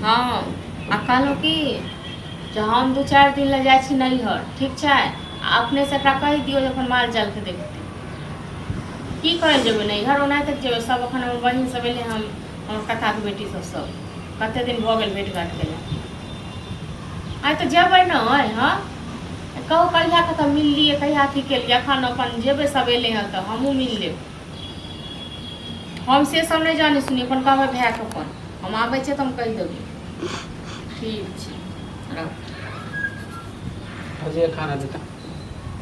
हँ, आ कहलहुँ की जे हम 2-4 दिन लए जाइ छी नैहर, ठीक छै? आ अपनेसँ एकरा कहि दियौ जे अपन माल जालके देखतै। की करै जेबै नैहर? ओनाहिते जेबै सब। एखन हमर बहिन सब एलै हन, हमर ककाके बेटी सब, सब कते दिन भऽ गेल भेट घाट केला। आइ तऽ जेबै ने। हँ, कहू कहिया कतऽ मिललियै, कहिया अथी केलियै। एखन अपन जेबै, सब एलै हँ तऽ हमहूँ मिल लेब। हम से सब नहि जानी सुनी, अपन कहबै भायके, अपन हम आबै छियै तऽ हम कहि देबै। ठीक छै, रख। भजिया खाना देता।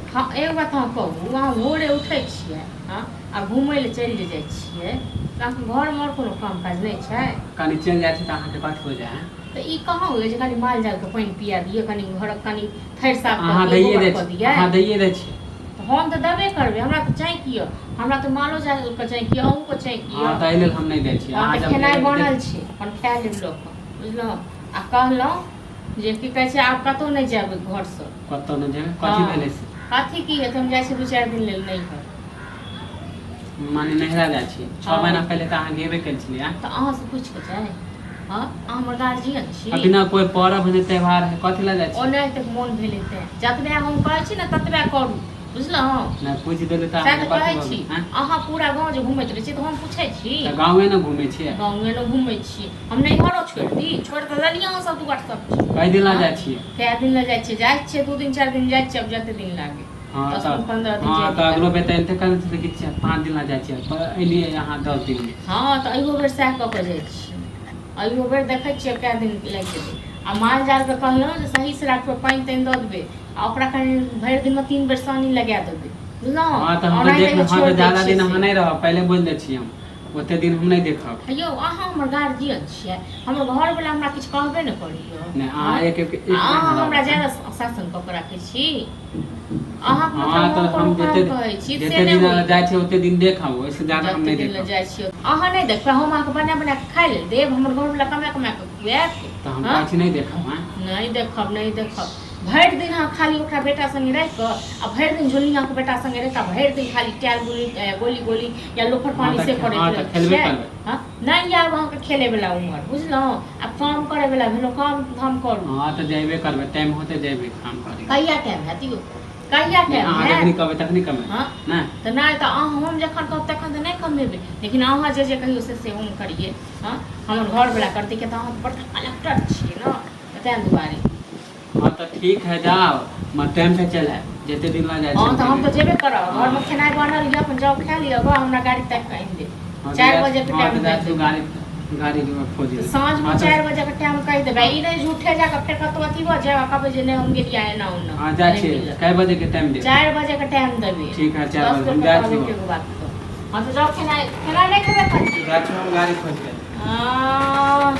हँ, एक बात अहाँ कहू, अहाँ भोरे उठै छियै, हँ, आ घुमै लए चलि जे जाइ छियै तऽ अहाँके घरमे आओर कोनो काम काज नहि छै? कनि चलि जाइ छी तऽ अहाँके कथी हो जाइ है? तऽ ई कहाँ होइए जे कनि माल जालके पानि पिया दियै, कनि घरक कनि थैर साफ कऽ अहाँ दियै, दैए गोबर दै कऽ छी। दियै। अहाँ दैए दै छी। तऽ हम तऽ देबे करबै, हमरा तऽ चाँकि यऽ, हमरा तऽ मालो जालके चाँकि यऽ, अहूँके चाँकि हँ यऽ। तऽ एहि लेल हम नहि दै छी। हँ अहाँ तऽ जब खेनाइ देबै बनल छै, अपन खाए लेब लऽ कऽ, बुझलहुँ? आ कहलहुँ जे की कहै छै, आब कतहु नहि जायब घरसँ। कतहु नहि जेबै? कथी हँ भेलै से? कथी की हेतै, हम जाइ छी 2-4 दिन लेल नैहर। माने नैहरा जाइ छी? 6 हँ महीना पहिले तऽ अहाँ गेबे कयल छलियै। तऽ अहाँसँ पूछि कऽ जाइ? हँ, अहाँ हमर गार्जियन छी? अभी ना कोइ पर्व है, त्यौहार है, कथी लए जाइ ओ छी? नहि तऽ मोन भेलै तेँ। जतबे हम कहै छी ने ततबे करू, बुझलहुँ? नहि पूछि देली तऽ सएह अहाँके तऽ कथी कहै भऽ छी। गेल? आँय? अहाँ पूरा गाँव जे घुमैत रहै छी तऽ हम पूछै छी? तऽ गाँवे ने घूमै छियै। गाँवे ने घुमै छी। हम नैहरो छोड़ि दी? छोड़ि तऽ देलियै अहाँ सब दुआर सब चीज। कई दिन लए हँ जाइ छियै? कए दिन लए जाइ छियै? जाइ छियै 2 दिन 4 दिन जाइ छियै, आब जते दिन लागै। हँ दस तऽ दिन 15 दिन हँ जे तऽ दिन अगलो लागै। बेर तऽ एलते कहने छलै कि 5 दिन लए जाइ छियै, पर एलियै अहाँ 10 दिनमे। हँ, तऽ अहियो बेर सएह कऽ कऽ जाइ छियै। अहियो बेर देखै छियै कए दिन लागि जेतै। आ माल जालके कहलहुँ जे सहीसँ राखबै, पानि तानि दऽ देबै आ ओकरा कनि भरि दिनमे 3 बेर सानी लगा देबै, बुझलहुँ? हँ तऽ हम तऽ ओनाहिते देख जे हँ तऽ छोड़ि दै ज्यादा छियै दिन अहाँ से नहि रहब, पहिले बोलि दै छी, हम ओते दिन हम नहि देखब। यौ, अहाँ हमर गार्जियन छियै, हमर घरवला हमरा किछु कहबे ने करैए। नहि, अहाँ हँ एक एक एक आ अहाँ महीना हमरा रहब। ज्यादा शासन कऽ कऽ राखै छी। अहाँके हँ मतलब तऽ हम कोनो हम काम जते कहै छी से जते नहि दिन होइए। जाइ छियै ओते दिन देखब, ओहिसँ ज्यादा हम जते नहि दिन लए देखब। जाइ छियै अहाँ नहि देखबै, हम अहाँके बना बना कऽ खाइ लेल देब? हमर घरवला कमा कमा कऽ खुआएत? तऽ हम हँ कहै छी नहि देखब। आँय? नहि देखब, नहि देखब। भरि दिन अहाँ खाली ओकरा बेटा संगे रहि कऽ आ भरि दिन झोलियाके बेटा संगे रहि कऽ भरि दिन खाली टायल गोली गोली गोली या लोफर हँ पानी तऽ से करैत हँ तऽ रहै खेलबे छियै। करबै। हँ, नहि आब अहाँके खेलैवला उमर, बुझलहुँ? आब काम करैवला भेलहुँ, काम धाम करू। हँ तऽ जयबे करबै, टाइम होतै जयबै काम करै। कहिया टाइम हैत यौ? कहिया नहि टाइम अहाँ जखनी हैत? कहबै तखनी कमेबै। हँ नहि तऽ नहि तऽ अहाँ, हम जखन कहब तखन तऽ नहि कमेबै, लेकिन अहाँ जे जे कहियौ से से हम करियै। हँ, हमर घरवला करतै, किया तऽ अहाँ तऽ बड़का कलेक्टर छियै ने, तऽ ताहि दुआरे। हँ तऽ ठीक है, जाओ, मगर टाइम पे चलि आयब, जते दिन लऽ जाइ हँ छी तऽ ओते हम तऽ दिन। जेबे करब। हँ घरमे खेनाइ बनल यऽ, अपन जाउ खा लिअ गऽ, हमरा गाड़ी ताकि कऽ आनि देब। हँ तऽ 4 जाइ बजेके हँ टाइम तऽ जाइ कहि छी देबै। गाड़ी गाड़ी खोजै तऽ लए। साँझमे हँ तऽ 4 बजेके टाइम कहि देबै। हँ ई नहि झूठे जा कऽ फेर कतहु अथी भऽ जायब आ कहबै जे नहि हम गेलियै एना ओना। हँ, जाइ नहि छी। मिलत। कै बजेके टाइम देब? 4 बजेके टाइम देबै। ठीक है, 4 दस बजे हम बेरके जाइ कहबै छी। एके गो बात तऽ। हँ तऽ जाउ, खेनाइ खेनाइ नहि खेबै कथी? जाइ छी हम गाड़ी खोजि कऽ। हँ।